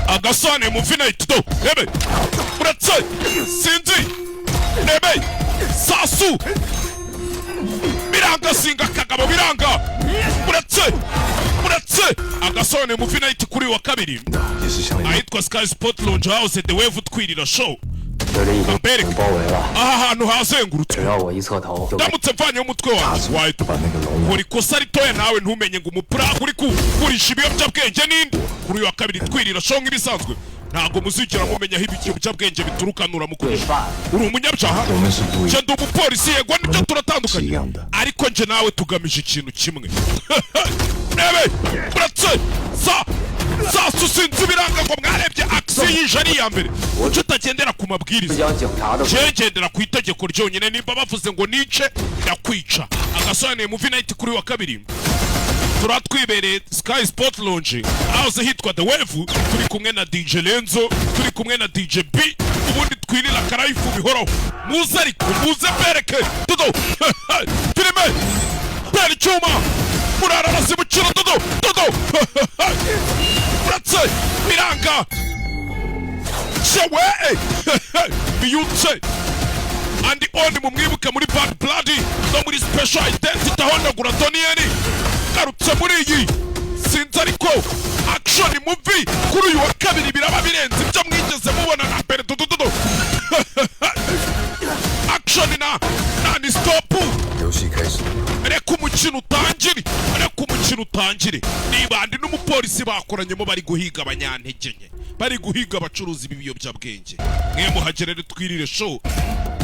Agasane movie night do rebe, uretse sinzi rebe sasu biranga, singa kagabo biranga, uretse uretse agasone movie night kuri uyu wa kabiri 也是像你 ahitwa Sky Sport Lounge House The Wave, twirira show. 这里已经 Bereke. 包围了， Aha hantu hazengurutswe. 只要我一侧头，就 Ndamutse mvanyeho umutwe wanjye wahita 把那个龙 ukora ikosa ritoya nawe ntumenye ngo umupuranga uri kugurisha ibiyobyabwenge n'indi. Kuri uyu wa kabiri twirira show nk'ibisanzwe, ntabwo muzigera mumenya aho ibiyobyabwenge bituruka nuramukoresha. Uri umunyabyaha. 我们是不一 Nje ndi umupolisi, yego nibyo turatandukanye, 一样的 ariko nje nawe tugamije ikintu kimwe. Rebe uretse sa sasu sinzi ibiranga ngo mwarebye action yije ari iya mbere. Kuki utagendera ku mabwiriza? 将警察的 Njye ngendera ku itegeko ryonyine, nimba bavuze ngo nice ndakwica. Agasobanuye movie night kuri wa kabiri turatwibereye Sky Sport Lounge house hitwa The Wave, turi kumwe na DJ Lenzo, turi kumwe na DJ B, ubundi twirira karayifu bihoraho. Muze ariko muze mbereke dodo filime, tera icyuma murara bazibukira dodo dodo, uretse biranga cyewe biyutse. Andi oni mumwibuke muri Bad Blood no muri Special Identity ahondagura Donnie Yen, garutse muri iyi sinzi ariko action movie kuri uyu wa kabiri biraba birenze ibyo mwigeze mubona na mbere dudududu, action na non stop. 游戏开始。 Reka umukino utangire, reka umukino utangire. Nibandi n'umupolisi bakoranyemo bari guhiga abanyantege nke, bari guhiga abacuruzi b'ibiyobyabwenge. Mwe muhagerere twirire show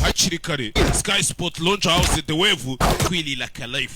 hakiri kare, Sky Sport Lounge House The Wave, twirira ka life.